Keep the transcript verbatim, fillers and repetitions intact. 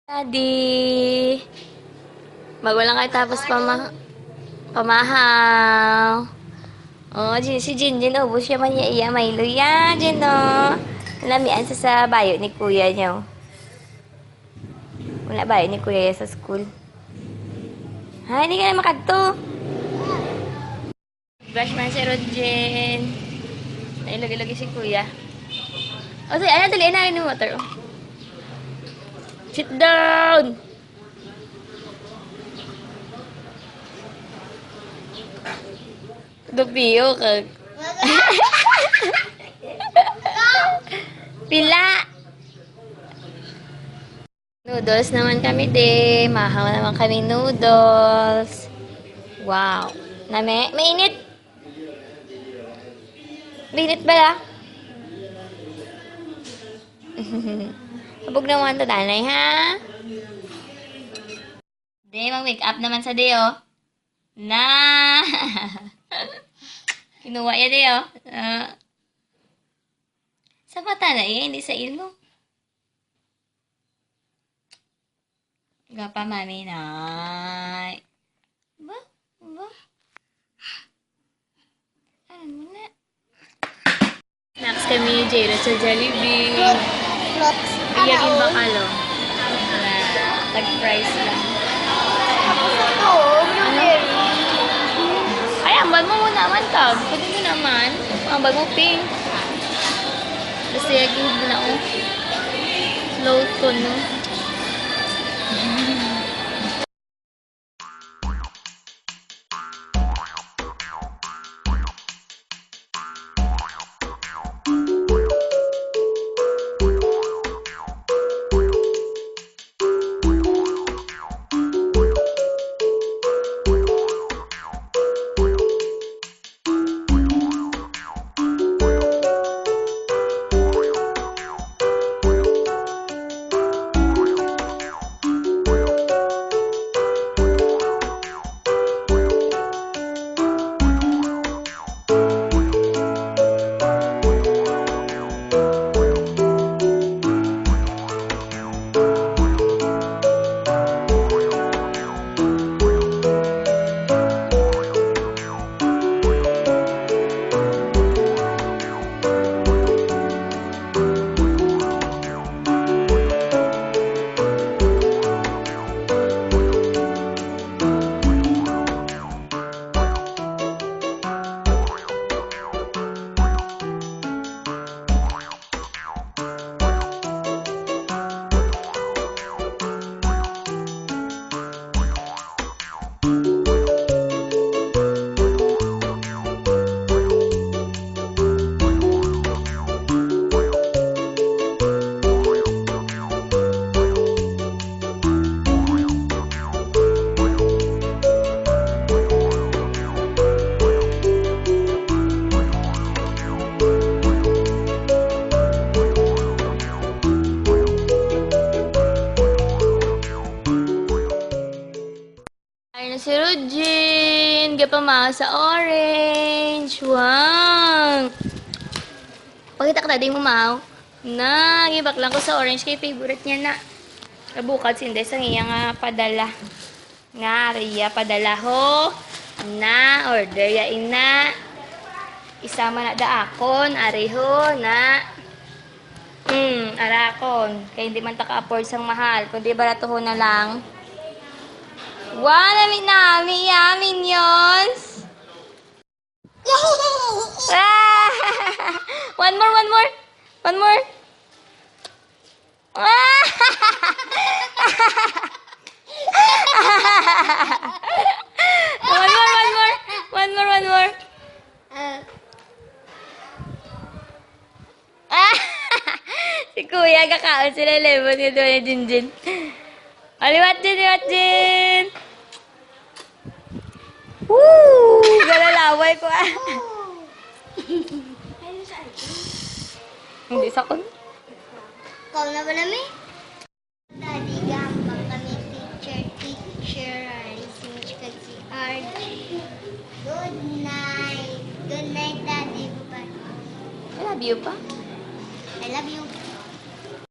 Daddy! Bago lang kayo tapos pama-, pamahaw. Oh, Jin, si Jinjin, ubos siya man niya iya Milo. Yan, Jin, oh. Namian sa, sa bayo ni kuya niya, oh. Wala bayo ni kuya sa school. Ha, hindi ka na makadto. Brush man si Rodjen. Ay, lagi-lagi si kuya. O, sige, ano, dali na, yung water, oh. Sit down! Dupio ka. Pila? Noodles naman kami, de. Mahaw naman kami noodles. Wow. Nami, mainit. Mainit ba, la? Habog naman to, danay, ha? De, mag-make up naman sa de, oh. Na! Kinuha ya, de, oh. Ah. Sa mata na iya, hindi sa ilong. Gapa, mami, nay. Ba? Ba? Ano na? Snacks kami ni Jero sa Jollibee. Fruits. Iya, ano? Ginbakalo. Tag-price lang. Tapos ito, blueberry. Ay, ambal mo muna man, Tag. Pwede mo naman. Ambal mo, pink. Basta yung na, oh. Slow ko, no? Ay na si Rujin, gapamaw sa orange. Wow! Pakita ka, daddy, mo, maw. Na, gibaklan ko sa orange kay favorite niya na. Nabukad si Inday sang iya nga padala. Nga, ari ya padala ho. Na, order ya ina. Isa man na da akon, ari ho, na. Hmm, ara akon. Kay hindi man ta ka-afford sang mahal, kundi baratuhon na lang. Wow, nami-nami ya, Minions! Ah! One more, one more. One more. Ah! One more, one more. One more, one more. Ah! Si Kuya, gakaon sila lemon nga duha ni Jinjin. O, liwat, Jin, liwat, Jin! Woo! Galalaway ko, ah. Hindi sa kun. Ikaw na ba, Nami? Daddy, gahambal kami picture, teacher, si Mitch kag si R J. Good night. Good night, Daddy. Bye-bye. I love you pa.